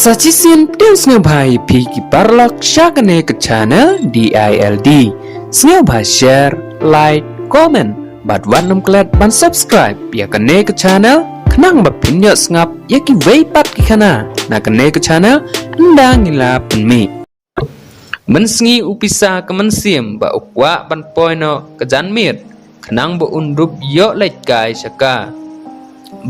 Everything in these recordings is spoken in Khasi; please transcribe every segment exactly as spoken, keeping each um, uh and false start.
Sa shisien pdiang sngewbha ïa phi ki paralok sha kane ka channel D I L D. Sngewbha share, like, comment bad wat nym klet ban subscribe ïa kane ka channel khnang ba phin ïoh sngap ïa kiwei pat ki khana na kane ka channel ynda ngi la pynmih. Mynsngi u pisa ka mynsiem ba u kwah ban poi noh ka janmiet khnang ba un rup ïoh leit kai sha ka.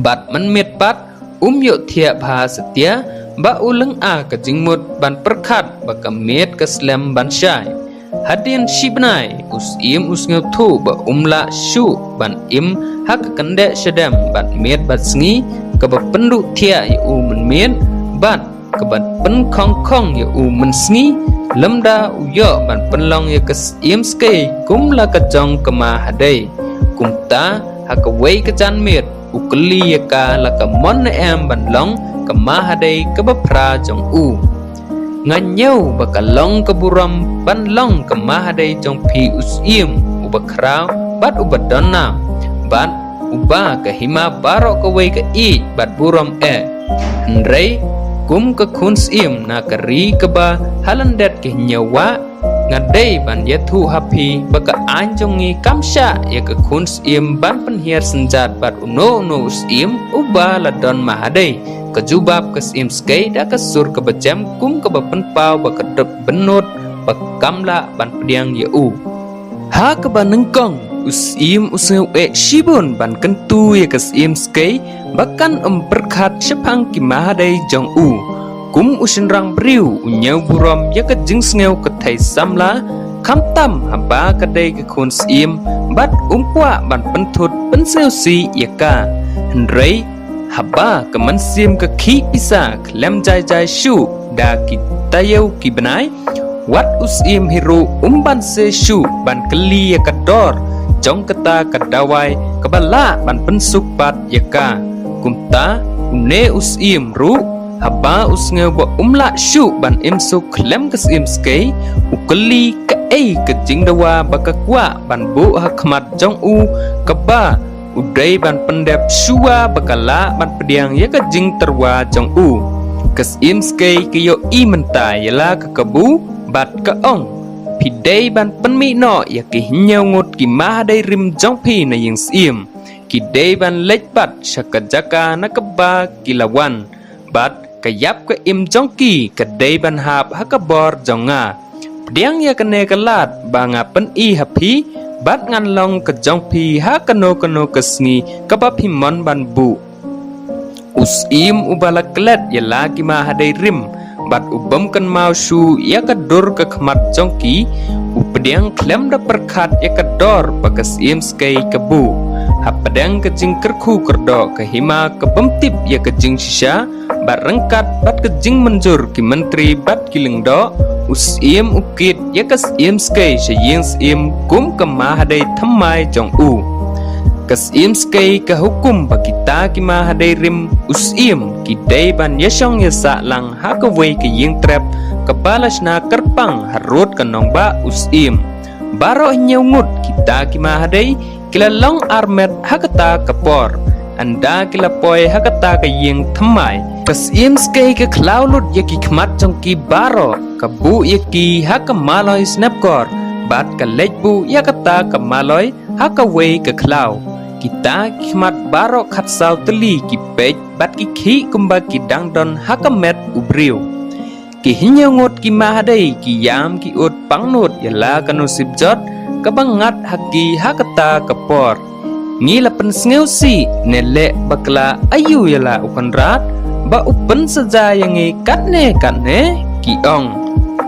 Bad mynmiet pat um ïoh thiah bha satia ba u lynga ka jingmut ban pyrkhat ba ka miet ka slem ban shai. Hadien shi bnai u Syiem u sngewthuh ba um lah shuh ban im ha ka kyndeh shadem bad miet bad sngi kaba pynduh thiah ïa u mynmiet bad kaba pynkhongkhong ïa u mynsngi, lymda u ïoh ban pynlong ïa ka Syiem Skei kum la ka jong ka Mahadei. Kumta ha kawei ka janmiet u kylli ïa ka la ka mon ne em ban long ka Mahadei kaba phra jong u. Nga ñiew ba ka long ka burom ban long ka Mahadei jong phi u Syiem uba khraw bad uba don nam bad uba ka hima baroh kawei ka ïeit bad burom eh. Hynrei kum ka khun syiem na ka ri kaba ha lyndet ka hynñiew wah, nga dei ban ïathuh ha phi ba ka aiñ jong ngi kam shah ïa ka khun syiem ban pynhiar synjat bad uno uno u syiem uba la don Mahadei, ka jubab ka Syiem Skei da ka sur kaba jem kum kaba pynpaw ba ka dep bynnud ba kam lah ban pdiang ïa u. Ha kaba nyngkong u Syiem u sngew eh shibun ban kyntu ïa ka Syiem Skei ba kan ym pyrkhat shaphang ki Mahadei jong u. Kum u shynrang briew u ñiew burom ïa ka jingsngew ka thei samla khamtam haba ka dei ka khun syiem bad um kwah ban pynthut pynsngewsih ïa ka. Hynrei haba ka mynsiem ka khih pisa khlem jai jai shuh da ki taïew ki bnai, wat u syiem hi ruh um banse shuh ban kylli ïa ka dor jong kata ka dawai kaba lah ban pynsuk pat ïa ka. Kumta une u syiem ruh haba u sngew ba um lah shuh ban im suk khlem ka Syiem Skei, u kylli kaei ka jingdawa ba ka kwah ban buh ha khmat jong u kaba u dei ban pyndep shuwa ba ka lah ban pdiang ïa ka jingtyrwa jong u. Ka Syiem Skei ka ïohi mynta ïa la ka kabu bad ka ong, phi dei ban pynmih noh ïa ki hynñiew ngut ki Mahadei rim jong phi na ïing syiem. Ki dei ban leit pat sha ka jaka na kaba ki la wan bad ka ïap ka im jong ki ka dei ban hap ha ka bor jong nga. Pdiang ïa kane ka lad ba nga pyni ha phi bad ngan long ka jong phi ha kano kano ka sngi kaba phi mon ban buh. U syiem uba la klet ïa la ki Mahadei rim bad u bym kynmaw shuh ïa ka dur ka khmat jong ki, u pdiang khlem da pyrkhat ïa ka dor ba ka Syiem Skei ka buh. Hapdeng ka jingkyrkhu kyrdoh ka hima ka bym tip ïa ka jingshisha bad ryngkat bad ka jingmynjur ki myntri bad ki lyngdoh, u syiem u kit ïa ka Syiem Skei sha ïing syiem kum ka Mahadei thymmai jong u. Ka Syiem Skei ka hukum ba kita ki Mahadei rim u syiem ki dei ban ïashong ïasah lang ha kawei ka ïing trep kaba la shna kyrpang harud ka nongbah u syiem. Baroh hynñiew ngut kita ki Mahadei ki la long armet ha kata ka por. Ynda ki la poi ha kata ka ïing thymmai, ka Syiem Skei ka khlaw lut ïa ki khmat jong ki baroh, ka buh ïa ki ha ka maloi snepkor bad ka leit buh ïa kata ka maloi ha kawei ka khlaw. Kita ki khmat baroh khatsaw tylli ki peit bad ki khih kumba ki dang don ha ka met u briew. Ki hynñiew ngut ki Mahadei ki ïam ki ud pangnud ïa la ka nusip jot kaba ngat ha ki ha kata ka por. Ngi la pynsngewsih ne leh bakla aïu ïa la u Kynrad ba u pynsaja ïa ngi katne katne, ki ong.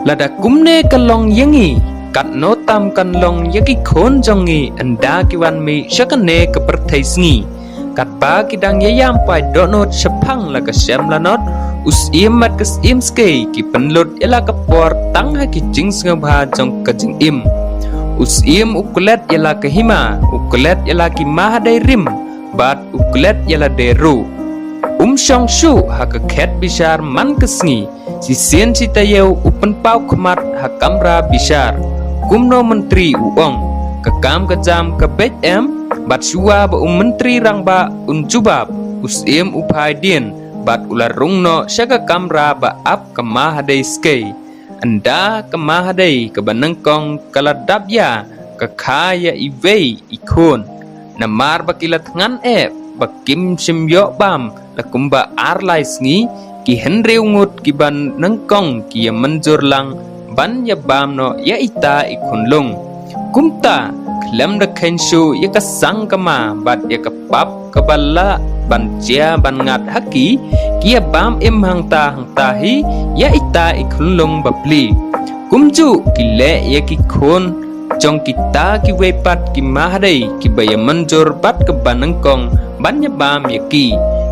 Lada kumne ka long ïa ngi, katno tam kan long ïa ki khun jong ngi ynda ki wan mih sha kane ka pyrthei sngi. Katba ki dang ïaïam paid dohnud shaphang la ka shem lanot, u syiem bad ka Syiem Skei ki pynlut ïa la ka por tang ha ki jingsngewbha jong ka jingim. U syiem u klet ïa la ka hima, u klet ïa la ki Mahadei rim bad u klet ïa lade ruh. Um shong shuh ha ka khet bishar man ka sngi. Shisien shi taïew u pynpaw khmat ha kamra bishar. Kumno myntri u ong, ka kam ka jam ka beit em? Bad shuwa ba u myntri rangbah un jubab, u syiem u phai dien bad u la rung noh sha ka kamra ba ap ka Mahadei Skei. Ynda ka Mahadei kaba nyngkong ka la dap ïa ka kha ïa iwei i khun. Namar ba ki la thngan eh ba kim shym ïoh bam la kumba ar lai sngi, ki hynriew ngut kiba nyngkong ki ïa mynjur lang ban ïa bam noh ïa ita i khunlung. Kumta, khlem da kheiñ shuh ïa ka sang ka ma bad ïa ka pap kaba lah ban jia ban ngat ha ki, ki ïa bam im hangta hangta hi ïa ita i khunlung bapli. Kumjuh ki leh ïa ki khun jong kita kiwei pat ki Mahadei kiba ïa mynjur bad kaba nyngkong ban ïa bam ïa ki.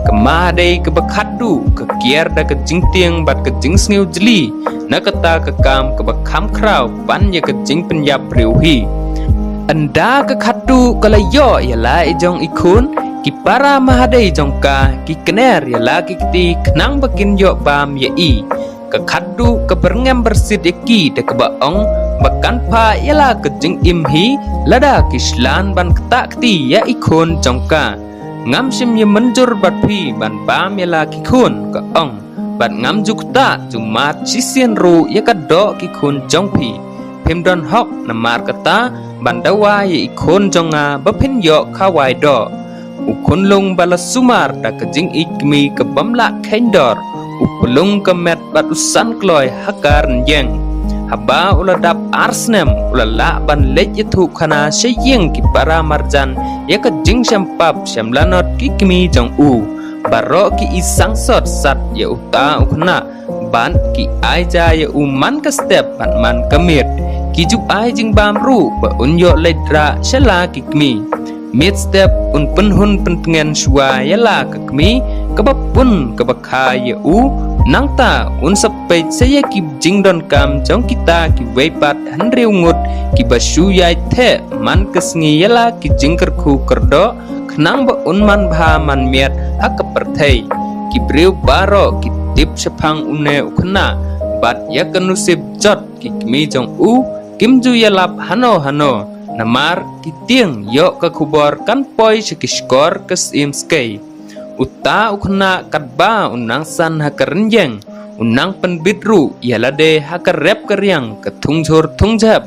Ka Mahadei kaba khatduh ka kiar da ka jingtieng bad ka jingsngewjli na kata ka kam kaba kham khraw ban ïa ka jingpynïap briew hi. Ynda ka khatduh ka la ïoh ïa la i jong i khun, ki para Mahadei jong ka ki kner ïa la ki kti khnang ba kin ïoh bam ïa i. Ka khatduh ka byrngem byrsit ïa ki da kaba ong ba kan phah ïa la ka jingim hi lada ki shlur ban ktah kti ïa i khun jong ka. Ngam shym ïa mynjur bad phi ban bam ïa la ki khun, ka ong. Bad ngam ju ktah ju mad shisien ruh ïa ka doh ki khun jong phi. Phim don hok namar kata ban dawa ïa i khun jong nga ba phin ïoh khawai doh. U khunlung ba la sumar da ka jingïeit kmie ka bym lah kheiñ dor, u pynlung ka met bad u san kloi ha ka rynïeng. Haba u la dap ar snem u la lah ban leit ïathuh khana sha ïing ki para marjan ïa ka jingshem pap shem lanot ki kmie jong u. Baroh ki i sangsot sat ïa uta u khynnah bad ki ai ja ïa u man ka step bad man ka miet. Ki ju ai jingbam ruh ba un ïoh leit rah sha la ki kmie. Miet step un pynhun pyntngen shuwa ïa la ka kmie kaba pun kaba kha ïa u. Nangta un sa peit sa ïa ki jingdonkam jong kita kiwei pat hynriew ngut kiba shu ïai theh man ka sngi ïa la ki jingkyrkhu kyrdoh khnang ba un man bha man miat ha ka pyrthei. Ki briew baroh ki tip shaphang une u khynnah bad ïa ka nusib jot ki kmie jong u kim ju ïalap hano hano. Namar ki tieng ïoh ka khubor kan poi sha ki shkor ka Syiem Skei. Uta u khynnah katba u nang san ha ka rynïeng, u nang pynbit ruh ïa lade ha ka rep ka riang, ka thung jhur thung jhep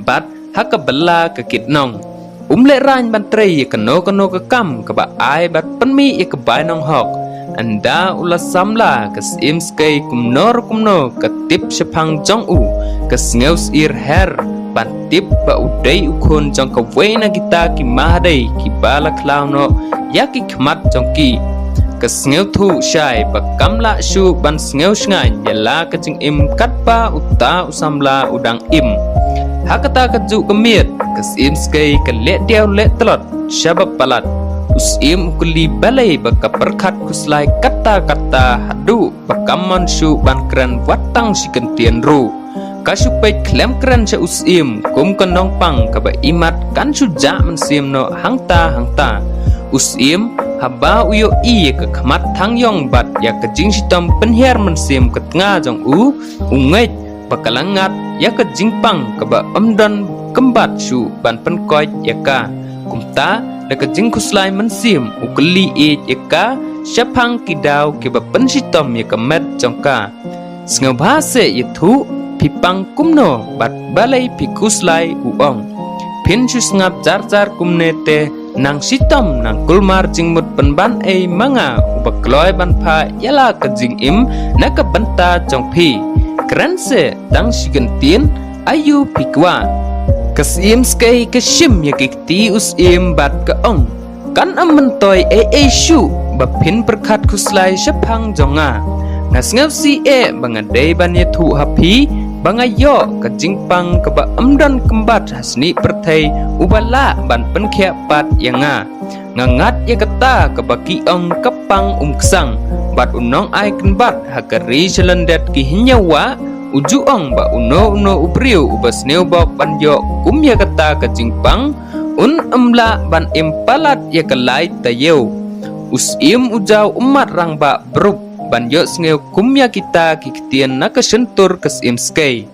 bad ha ka bylla ka kitnong. Um leh raiñ ban trei ïa kano kano ka kam kaba ai bad pynmih ïa ka bainong hok. Ynda u la samla ka Syiem Skei kumno re kumno ka tip shaphang jong u, ka sngew syier her ban tip ba u dei u khun jong kawei na kita ki Mahadei kiba la khlaw noh ïa ki khmat jong ki. Ka sngewthuh shai ba kam lah shuh ban sngew shngaiñ ïa la ka jingim katba uta u samla u dang im. Ha kata ka juh ka miet ka Syiem Skei ka leh diaw leh tlot shaba palat. U Syiem u kylli balei ba ka pyrkhat khuslai katta katta haduh ba kam mon shuh ban kren wat tang shi kyntien ruh. Ka shu peit khlem kren sha u Syiem kum ka nongpang kaba imat kan shu jah mynsiem noh hangta hangta. U Syiem haba u ïohi ïa ka khmat thang ïong bad ïa ka jingshitom pynhiar mynsiem ka tnga jong u, u ngeit ba ka la ngat ïa ka jingpang kaba ym don kymbat shuh ban pynkoit ïa ka. Kumta da ka jingkhuslai mynsiem u kylli ïeit ïa ka shaphang ki daw kiba pynshitom ïa ka met jong ka. Sngewbha seh ïathuh, phi pang kumno bad balei phi khuslai, u ong. Phin shu sngap jar jar kumne te nang shitom nang kulmar jingmut pynban ei ma nga uba kloi ban phah ïa la ka jingim na ka bynta jong phi. Kren seh tang shi kyntien, aïu phi kwah. Ka Syiem Skei ka shim ïa ki kti u Syiem bad ka ong, kan ym myntoi ei ei shuh ba phin pyrkhat khuslai shaphang jong nga. Nga sngewsih eh ba nga dei ban ïathuh ha phi ba nga ïoh ka jingpang kaba ym don kymbat ha snieh pyrthei uba lah ban pynkhiah pat ïa nga. Nga ngat ïa kata kaba ki ong ka pang um ksang. Bad u nongai kynbat ha ka ri sha lyndet ki hynñiew wah, u ju ong ba uno uno u briew uba sngewbok ban ïoh kum ïa kata ka jingpang un ym lah ban im palat ïa ka lai taïew. U Syiem u jaw ummat rangbah bruk ban ïohsngew kum ïa kita ki ktien na ka shyntur ka Syiem Skei.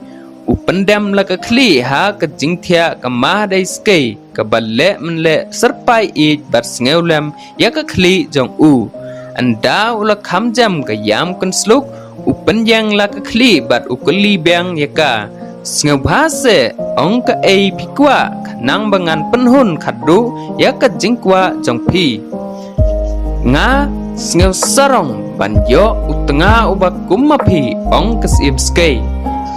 U pyndem la ka khlieh ha ka jingthiah ka Mahadei Skei kaba leh mynleh syrpai ïeit bad sngewlem ïa ka khlieh jong u. Ynda u la kham jem ka ïam kynsluk, u pynïeng la ka khlieh bad u kylli biang ïa ka. Sngewbha seh, ong kaei phi kwah, khnang ba ngan pynhun khatduh ïa ka jingkwah jong phi. Nga sngew sarong ban ïoh u tnga uba kum ma phi, ong ka Syiem Skei.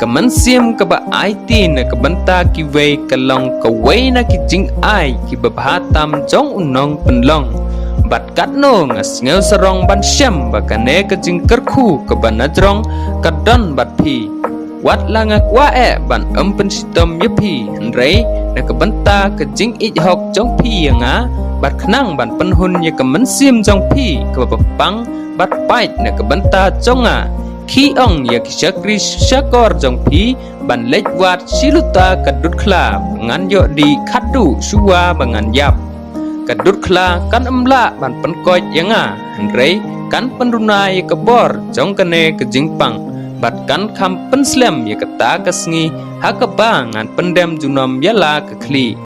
Ka mynsiem kaba aiti na ka bynta kiwei ka long kawei na ki jingai kiba bha tam jong u nongpynlong. Bad katno nga sngew sarong ban shem ba kane ka jingkyrkhu kaba najrong ka don bad phi. Wat la nga kwah eh ban ym pynshitom ïa phi, hynrei na ka bynta ka jingïeit hok jong phi ïa nga, bad khnang ban pynhun ïa ka mynsiem jong phi kaba pang bad pait na ka bynta jong nga, khie ong ïa ki shakri shakor jong phi ban leit wad shi luta ka dud khla ba ngan ïoh dih khatduh shuwa ba ngan ïap. Ka dud khla kan ym lah ban pynkoit ïa nga, hynrei kan pynduna ïa ka bor jong kane ka jingpang, bad kan kham pynslem ïa kata ka sngi ha kaba ngan pyndem junom ïa la ka khlieh.